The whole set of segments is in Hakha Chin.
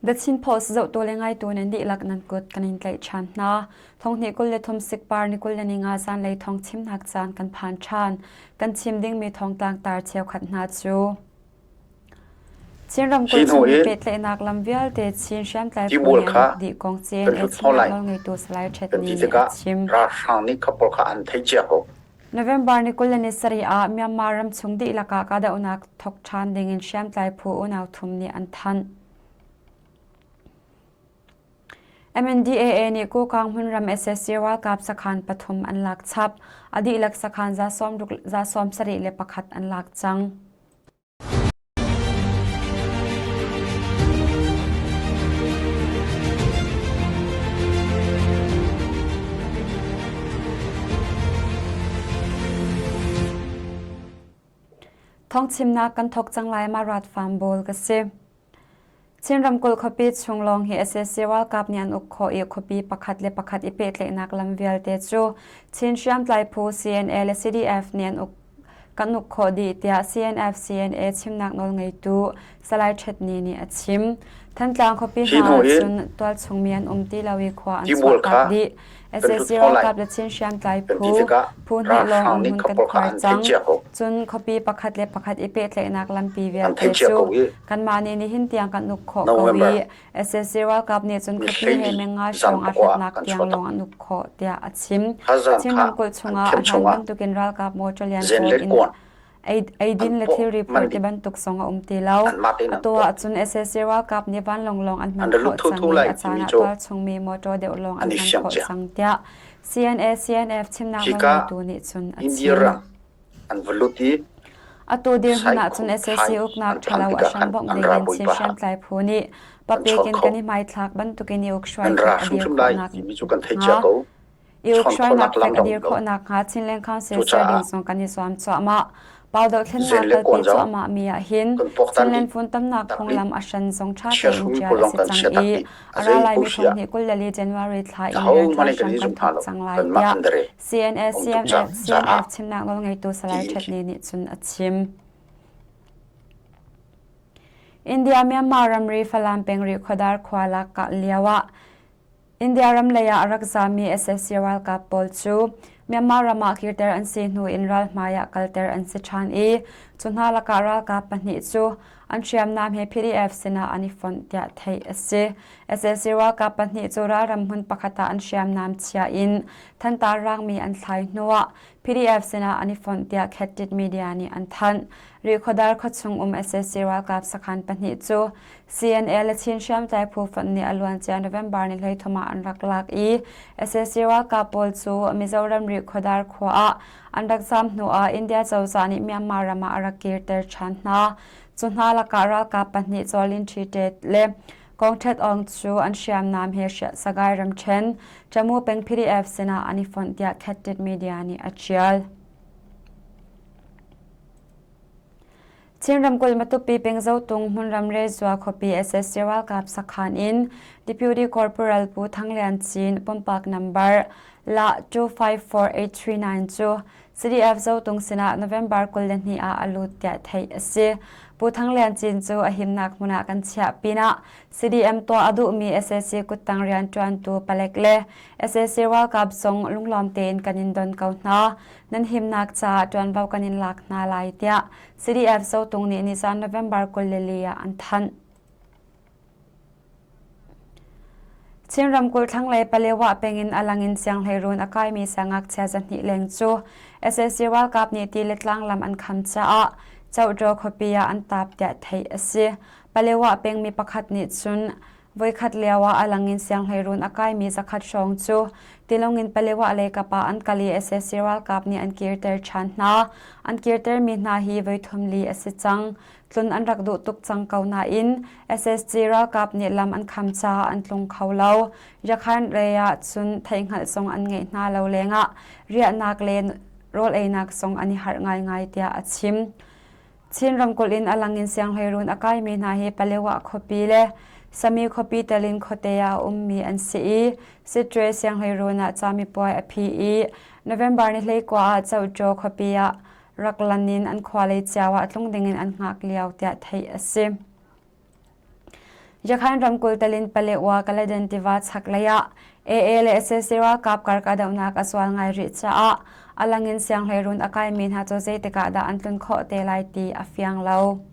The Chin Post zohtu le ngaitu nan dihlak nan kut kan in tlaih ṭhan hna. Thonghnih 23 sikpar ni 25 zanlei thawng chimnak caan kan phan ṭhan. Kan chim dingmi thawngtlang tar cheukhat hna cu Chin ramkulh Hi hnu chung i i pehtlaihnak lam vialte Chin hriamtlai phu tibual nih an kha uk dih kong kan CNA hlut hna chimnak lai nawlngeitu Salai Htet kan Ni ti nih a tikah chim. ralhrang nih kha pawl kha an theih cia ko. November ni 27 ah Myanmar ramchung dihlak ah kahdohnak thawk ṭhan dingin hriamtlai phu unau thum nih an thanh. MNDAA nih Kokang hmunram SSC ralkap sakhan pathum an lak chap. A dihlak sakhan 71 an lak cang. Thawngchimnak kan thawk cang lai ma rat farm bawl ka si. Chin ramkulh khuapi chung lawng hi sac ralkap nih an uk khawh i khuapi pakhat le pakhat i pehtlaihnak lam vialte cu Chin hriamtlai phu CNA le CDF nih an uk kan uk khawh dih tiah CNF CNA chimnak nawlngeitu Salai Htet Ni nih a chim. Thantlang khuapi Hi hna hnu hi ahcun tualchung mi an um ti lo i khua an tibual chuahtak kha dih. kan hlut Sac hna lai ralkap le Chin hriamtlai kan ti phu tikah phu hnih lawng ralhrang um nih hmun kha kan pawl kha khuar an theih cang. cia ko. Cun khuapi pakhat le pakhat i pehtlaihnak lampi An vialte theih cia cu ko i kanmah nih nihin tiang kan uk khawh ko November i sac ralkap nih cun ni khuapi he 14 menga zan hrawng aa pakua ah hlatnak kan tiang chuah tak. lawng an uk khawh tiah a chim. Kha zan Chin kha ramkulh an chungah khem a hlan chungah bantukin ralkap motor lian zen pawl le in kuan eidin an le pawh thilri man phur dih. tibantuk zong a um ti lo. Anmah tein an Atu pawh. ahcun sac ralkap nih vanlawng lawng an hman An ra lut khawh cang thotho i lai a caan timi ah cu tualchungmi motor deuh lawng an an i hman fiang khawh cia. cang tiah CNA CNF chimnak Hika nawlngeitu nih cun a India chim. ram an va lut i Atu dirhmun ahcun Saikhum sac Thai uknak an ṭhalo phanh a tikah hram khan bawmh an ra dingin Chin bawipa hriamtlai phu nih an papek chawn in kho. kan i hmaithlak bantukin i ukhruai Nan fek ra a dir hrimhrim lai khawhnak timi cu kan theih cia hnga ko. I Chawn ukhruainak khawhnak lam fek a dong dir lo. khawhnak hnga Chinland Council ser Cucaah ding zong kan i zuam cuahmah. Pau dohthlennak zen le kalpi kuan zong cuahmah mi ahhin kan pawktan Chinland dih funtomnak tak dih. phunglam a hran zong ṭha tein Chiahru ṭial pawl a zong si kan cang chia tak i dih. a A ra zei laimi paoh si ah thonghnih 22 January thla in aho rianṭuan hmanh in kan hram i kan zum hna thawk lo. cang lai Kanmah tiah an dare. CNA Um tuk CMF caah CNF chimnak nawlngeitu Salai tiin Htet Ni nih cun a chim. India Myanmar ramri Falam peng Rihkhawdar khua lak kah lio ah India ram lei ah a rak zaami sac ralkap pawl cu Myanmar ram ah kirter an si hnu in ralhmai ah kalter an si ṭhan i cu hna lakah ralkap pahnih cu an hriamnam he PDF sinah an i fonh tiah theih a si. Sac ralkap pahnih cu ralram hmun pakhat ah an hriamnam chia in thantar rangmi an thlai hnuah PDF sinah an i fonh tiah Khettit Media nih an thanh. Rihkhawdar khuachung um sac ralkap sakhan pahnih cu CNA le Chin hriamtlai phu fonh nih a luancia November ni 13 ah an rak lak i sac ralkap pawl cu Mizoram Rihkhawdar khua ah an rak zaam hnu ah India cozah nih Myanmar ram ah a rak kirter ṭhan hna. Cu hna lakah ralkap pahnih Cawlin Ṭhi le Kong Ṭhet Aung cu an hriamnam he Sagaing ramṭhen Tamu peng PDF sinah an i fonh tiah Khettit Media nih a ṭial. Chin ramkulh Matupi peng Zotung hmunram Rezua khuapi SSC ralkap sakhan in Deputy Corporal Pu Thang Lian Cin pumpak number la 254839 cu CDF Zotung sinah November 22 ah a lut tiah theih a si. Pu Thang Lian Cin cu a himnak hmun ah kan chiah pinah CDM tuah a duhmi sac kuttang rianṭuantu palek le sac ralkap zong lunglawm tein kan in don ko hna. Nan himnak caah ṭuanvo kan in lak hna lai tiah CDF Zotung nih nizan November 24 ah an thanh. Chin ramkulh thlanglei Palewa peng in a lang in sianghleiruun a kaimi siangngakchia zahnih leng cu sac ralkap nih ti le tlang lam an kham caah Chohtaw khuapi ah an taap tiah theih a si. Palewa pengmi pakhat nih cun Voikhat lio ah a lang in sianghleiruun a kaimi zakhat hrawng cu tilawng in Palewa lei kap ah an kal i sac ralkap nih an kirter ṭhan hna. An kirtermi hna hi voithum li a si cang. Tlun an rak duh tuk cang ko nain SSG ralkap nih lam an kham caah an tlung kho lo. Yakhan lei ah cun theihhngalh zong an ngeih hna lo lengah riahnak le rawl einak zong an i harh ngaingai tiah a chim. Chin ramkulh in a lang in sianghleiruun a kaimi hna hi Palewa khuapi le Sami khuapi tel in khuate ah a ummi an si i Sitre sianghleiruun ah camipuai a phi i November ni 19 ah Chohtaw khuapi ah rak lan in an khua lei cio ah tlung dingin an hngak lio tiah theih a si. Yakhain ramkulh Talin Palewa Kaladan tiva chaklei ah AA le sac ralkap kar kahdohnak a zual ngai rih caah a lang in sianghleirun a kaimi hna cu zeitik ah dah an tlun khawh te lai ti a fiang lo.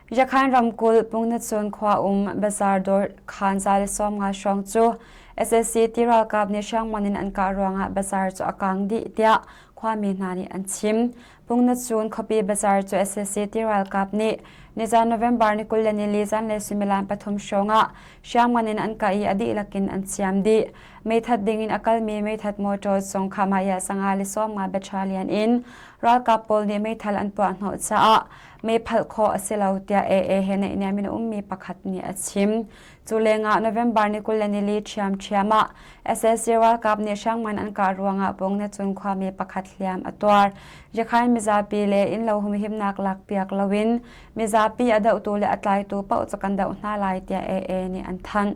Yakhain ramkulh Pungnacun khua um Bazar dawr khaan za le 50 hrawng cu sac ti ralkap nih hriangman in an kah ruangah bazar cu a kang dih tiah khuami hna nih an chim. Pungnacun khuapi bazar cu sac ti ralkap nih nizan November ni 24 zanlei suimilam 3 hrawng ah hriangman in an kah i a dihlak in an ciam dih. Meithat ding in a kalmi meithat motor zong Khamaya 150 battalion in ralkap pawl nih meithal an puah hnawh caah meiphalh khawh a si lo tiah AA he naihniam in a ummi pakhat nih a chim. Cu lengah November ni 24 ṭhiamṭhiam ah sac ralkap nih hrangman an kah ruangah Bung-na-cun khuami pakhat hliam a tuar. Yakhain mizapi le innlo humhimnak lakpiak loin mizapi a dohtu le a tlaitu paoh cu kan doh hna lai tiah AA nih an thanh.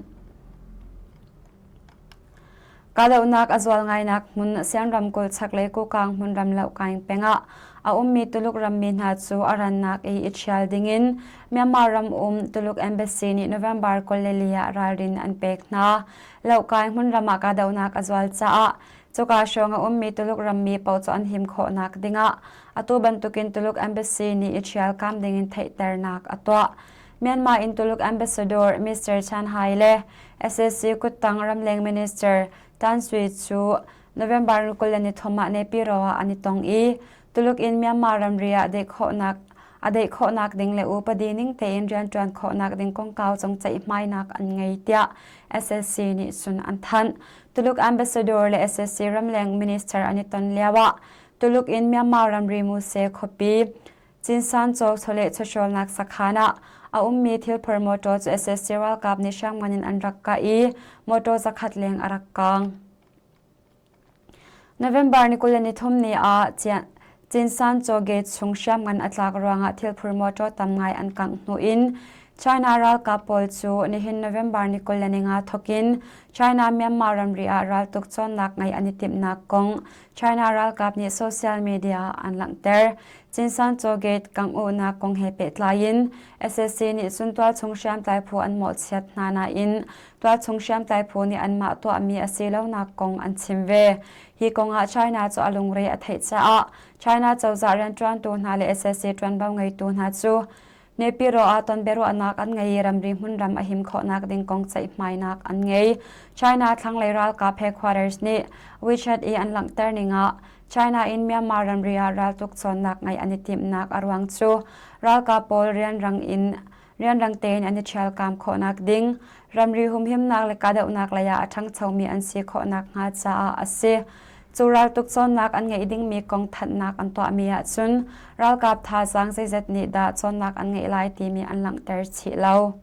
Kahdohnak a zual ngainak hmun Sian ramkulh chaklei Kokang hmunram Lohkaing peng ah a ummi Tuluk rammi hna cu a rannak i i ṭhial dingin Myanmar ram um Tuluk Embassy nih November 24 ah ralrin an pek hna. Lohkai hmunram ah kahdohnak a zual caah cuka hrawng a ummi Tuluk rammi paoh cu an him khawhnak dingah atu bantukin Tuluk Embassy nih i ṭhialkam dingin theihternak a tuah. Myanmar in Tuluk Ambassador Mr. Chan Hai le sac kuttang ramleng minister Tan Sui cu November 23 ah Naypyidaw ah an i tong i Tuluk in Myanmar ramri ah a daih khawhnak ding le upadi ning tein rianṭuan khawhnak ding kongkau zong ceihmainak an ngei tiah sac nih cun an thanh. Tuluk ambassador le sac ramleng minister an i ton lioah Tuluk in Myanmar ramri Muse khuapi Cinsan cawk chawleh chawhrawlnak sakhan ah a ummi thilphor motor cu sac ralkap nih hriamngan in an rak kah i motor 100 leng a rak kaang. November ni 23 ni ah Cinsan caw gate chung hriamngan a tlak ruangah thilphur motor tam ngai an kangh hnu in China ralkap pawl cu nihin November ni 25 thokin China Myanmar ramri ah raltuk cawnnak ngeih an i timhnak kong China ralkap nih social media ah an langhter. Cinsan Cawgate kangh-uhnak kong he pehtlai in sac nih cun tualchung hriamtlai phu an mawhchiat hna nain tualchung hriamtlai phu nih anmah tuahmi a si lonak kong an chim ve. Hi kong ah China cu a lungre a theih caah China cozah rianṭuantu hna le sac ṭuanvo ngeitu hna cu Naypyidaw ah tonbiaruahnak an ngei i ramri hmunram a him khawhnak ding kong ceihmainak an ngei. China thlanglei ralkap headquarters nih WeChat i an langhter ning ah China in Myanmar ramri ah raltuk cawnnak ngeih an i timhnak a ruang cu ralkap pawl rianrang in rianrang tein an i ṭhialkam khawhnak ding, ramri humhimnak le kahdohnak lei ah a ṭhangchomi an si khawhnak hnga caah a si. Cu raltuk cawnnak an ngeih dingmi kong thanhnak an tuahmi ahcun ralkap thazaang zeizat nih dah cawnnak an ngeih lai timi an langhter chih lo.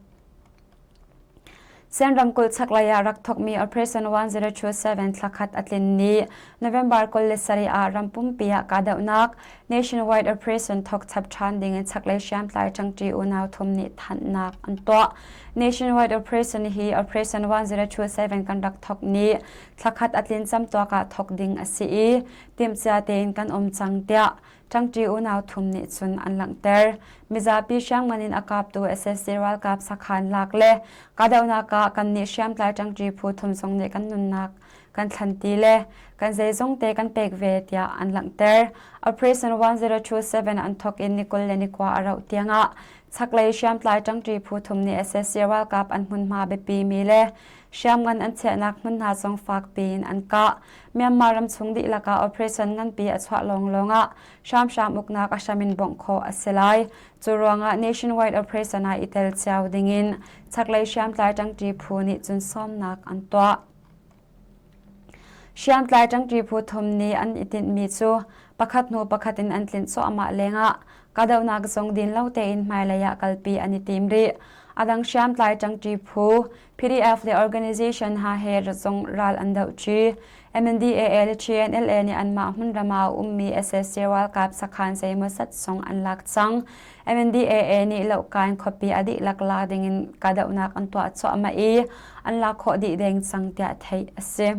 Sian ramkulh chaklei ah rak thawkmi Operation 1027 thlakhat a tlin ni November 27 ah ram pumpi ah kahdohnak Nationwide Operation thawk chap ṭhan ding in chaklei hriamtlai ṭangṭi unau thum nih thanhnak an tuah. Nationwide Operation hi Operation 1027 kan rak thawk ni thlakhat a tlin camtuak ah thawk ding a si i timhcia tein kan um cang tiah ṭangṭi unau thum nih cun an langhter. Mizapi hriamngan in a kaptu sac ralkap sakhan lak le kahdohnak ah kannih hriamtlai ṭangṭi phu thum zong nih kan nunnak kan thlanti le kan zeizong te kan pek ve tiah an langhter. Operation 1027 an thawk in ni 29 a rauh tiangah chaklei hriamtlai ṭangṭi phu thum nih sac ralkap an hmunhma biapi mi le Hriamngan an chiahnak hmun hna zong fak piin an kah. Myanmar ramchung dihlak ah operation nganpi a chuah lawnglawng ah hramhram uknak a hram in bawmh khawh a si lai. Cu ruangah nationwide operation ah i tel cio dingin chaklei hriamtlai ṭangṭi phu nih cun sawmnak an tuah. Hriamtlai ṭangṭi phu thum nih an i tinhmi cu pakhat hnu pakhat in an tlinh cuahmah lengah kahdohnak zong din lo tein hmailei ah kalpi an i tim rih. A dang hriamtlai ṭangṭi phu PDF le organization hna he zong ral an dohṭi. MNDAA le TNLA nih anmah hmunram ah a ummi sac ralkap sakhan zeimawzat zong an lak cang. MNDAA nih Lohkain khuapi a dihlak lak dingin kahdohnak an tuah cuahmah i an lak khawh dih deng cang tiah theih a si.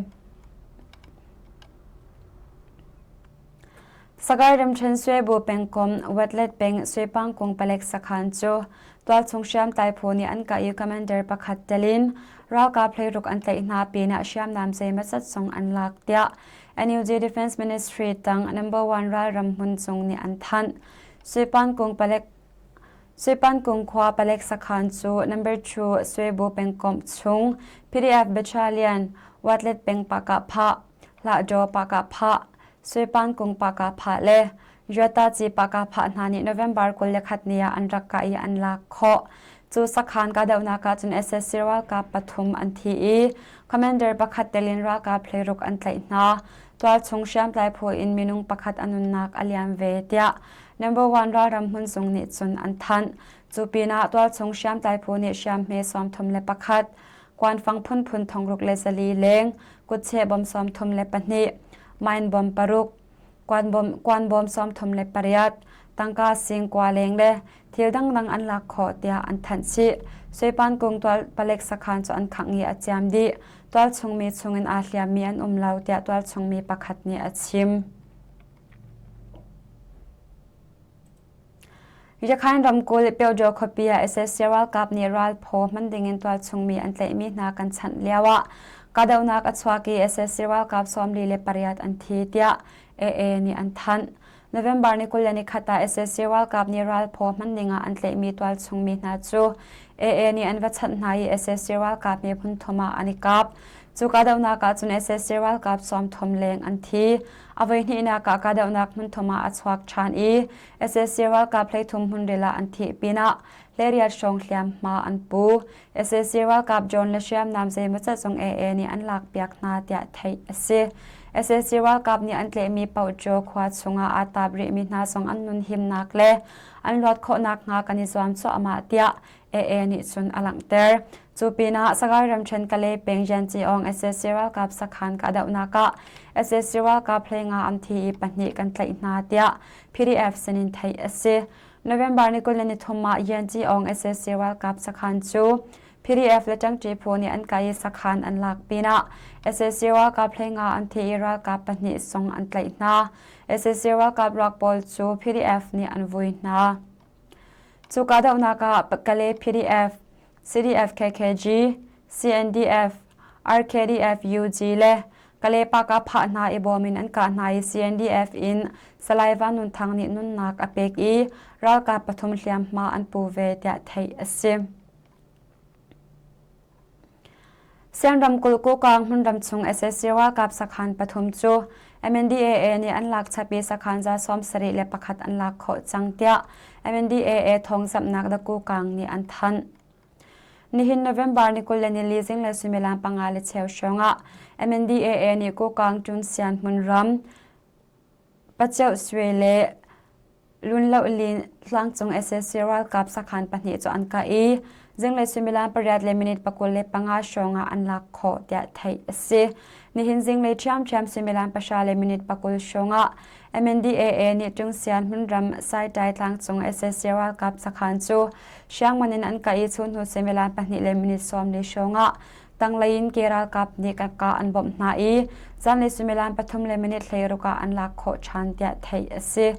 Sagaing ramṭhen Suebu pengkomh Wetlet peng Suepangkung palek sakhan cu tualchung hriamtlai phu nih an kah i commander pakhat tel in ralkap hleiruk an tlaih hna pinah hriamnam zeimawzat zong an lak tiah NUG Defense Ministry tang number one ralram hmun cung nih an thanh. Suepankung palek Suepankung khua palek sakhan cu number 2 Suebu pengkomh chung PDF Battalion Watlet peng Pakah Hlahdaw Pakah Suipan kung Pakah le Yuataci Pakah hna nih November 21 ni ah an rak kah i an lak khawh. Cu sakhan kahdohnak ah cun SSC ralkap pathum an thi i commander pakhat telin ralkap hleiruk an tlaih hna. Tualchung hriamtlai phu in minung pakhat a nunnak a liam ve tiah number one ralram hmun zung nih cun an thanh. Cu pinah tualchung hriamtlai phu nih hriamhme 31, kuanfang phunphun 64 leng, kutcheh bom 32, mine bom paruk, kuan bom 38, tangka sing kua leng le thil dangdang an lak khawh tiah an thanh chih. Suipan kung tual palek sakhan cu an khangh i a ciam dih. Tualchungmi chungin aa hliammi an um lo tiah tualchungmi pakhat nih a chim. Rakhine ramkulh Pyawdaw khuapi ah sac ralkap nih ralphaw hman dingin tualchungmi an tlaihmi hna kan chanh lioah kahdohnak a chuak i sac ralkap 48 an thi tiah AA nih an thanh. November ni 21 ah sac ralkap nih ralphaw hman dingah an tlaihmi tualchungmi hna cu AA nih an va chanh hna i sac ralkap mi hmun thum ah an i kap. Cu kahdohnak ah cun sac ralkap 30 leng an thi. A voihnihnak ah kahdohnak hmun thum ah a chuak ṭhan i sac ralkap hleithum hmunril ah an thih pinah hleriat hrawng hliamhma an pu. sac ralkap John le hriamnam zeimawzat zong AA nih an lakpiak hna tiah theih a si. sac ralkap nih an tlehmi paoh cu khua chungah aa taap rihmi hna zong an nun himnak le an luat khawhnak hnga kan i zuam cuahmah tiah AA nih cun a langhter. Cu pinah Sagaing ramṭhen Kalay peng Yanci-aung sac ralkap sakhan kahdohnak ah sac ralkap hleinga an thi i pahnih kan tlaih hna tiah PDF sinin theih a si. November ni 23 ah Yanci-aung sac ralkap sakhan cu PDF le ṭangṭi phu nih an kai i sakhan an lak pinah sac ralkap hleinga an thi i ralkap pahnih zong an tlaih hna. sac ralkap ruak pawl cu PDF nih an vui hna. Cu kahdohnak ah Kalay PDF, CDF KKG, CNDF, RKDF UG le Kalay Paka phah hna i bawm in an kah hna i CNDF in Salai Van Nun Thang nih nunnak a pek i ralkap pathum hliamhma an pu ve tiah theih a si. Sian ramkulh Kokang hmunram chung sac ralkap sakhan pathum cu MNDAA nih an lak chap i sakhan za 71 an lak khawh cang tiah MNDAA thawngzamhnak The Kokang nih an thanh. Nihin November ni 24 zinglei suimilam panga le cheu hrawng ah MNDAA nih Kokang Ṭunsian hmunram Paceuh Swe le Lunlohlin tlangcung sac ralkap sakhan pahnih cu an kah i zinglei suimilam pariat le minute 25 hrawng ah an lak khawh tiah theih a si. Nihin zinglei ṭhiamṭhiam suimilam pahra le minute 20 hrawng ah MNDAA nih Tungsian hmunram Saitai tlangcung sac ralkap sakhan cu Siangman in an kah i chunhnu suimilam pahnih le minute 40 hrawng ah tanglei in ke ralkap nih ka an bawmh hna i zanlei suimilam pathum le minute 16 ah an lak khawh ṭhan tiah theih a si.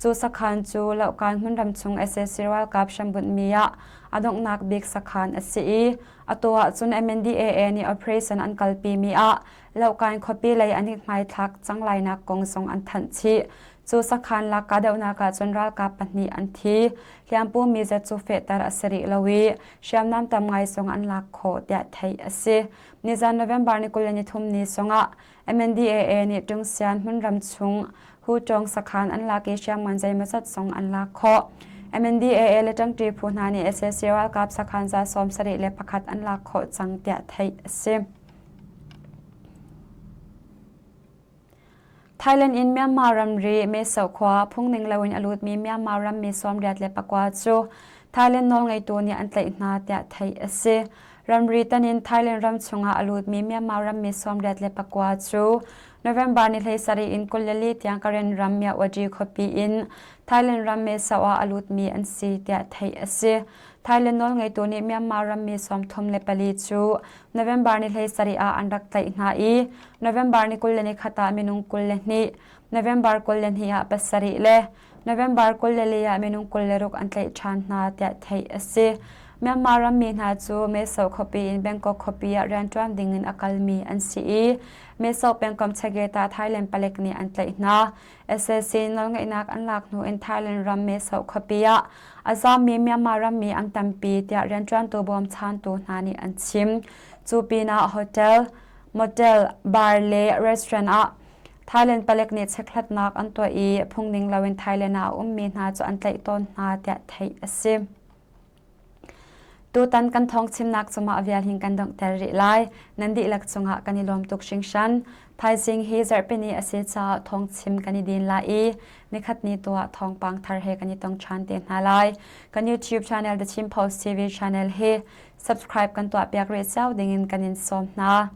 Cu sakhan cu Lohkan hmunram chung sac ralkap hrambunhmi ah a donghnak bik sakhan a si i atu ahcun MNDAA nih operation an kalpimi ah Lohkan khuapi lei an i hmaithlak cang lainak kong zong an thanh chih. Cu sakhan lak kahdohnak ah cun ralkap pahnih an thi. Hliampu mi zat cu fehter a si rih lo i hriamnam tam ngai zong an lak khawh tiah theih a si. Nizan November ni 23 ni zongah MNDAA nih Tungsian hmunram chung Hutong sakhan an lak i hriamngan zeimawzat zong an lak khawh. MNDAA le ṭangṭi phu hna nih sac ralkap sakhan za 71 an lak khawh cang tiah theih a si. Thailand in Myanmar ramri Meso khua phungning loin a lutmi Myanmar rammi 84 cu Thailand nawlngeitu nih an tlaih hna tiah theih a si. Ramri tan in Thailand ram chungah a lutmi Myanmar rammi 89 cu November ni 17 in 24 tiang Karen ram Myawaddy khuapi in Thailand ram Mae Sot ah a lutmi an si tiah theih a si. Thailand nawlngeitu nih Myanmar rammi 34 cu November ni 17 ah an rak tlaih hna i November ni 21 ah minung 22, November 22 ah pasarih le November 24 ah minung 26 an tlaih ṭhan hna tiah theih a si. Myanmar rammi hna cu Mae Sot khuapi in Bangkok khuapi ah rianṭuan dingin a kalmi an si i Mae Sot pengkomh Chaget ah Thailand palek nih an tlaih hna. Sac nawlngeihnak an lak hnu in Thailand ram Mae Sot khuapi ah a zaammi Myanmar rammi an tampi tiah rianṭuantu bawmchantu hna nih an chim. Cu pinah hotel, motel, bar le restaurant ah Thailand palek nih chekhlatnak an tuah i phungning loin Thailand ah a ummi hna cu an tlaih tawn hna tiah theih a si. Tutan kan thawngchimnak cungah vial hin kan donghter rih lai. Nan dihlak cungah kan i lawm tuk hringhran. Thaizing hi zarhpini a si caah thawngchim kan i din lai i nikhat ni tu ah thawngpang thar he kan i tong ṭhan te hna lai. Kan YouTube channel The Chin Post TV channel hi subscribe kan tuahpiak rih cio dingin kan in sawm hna.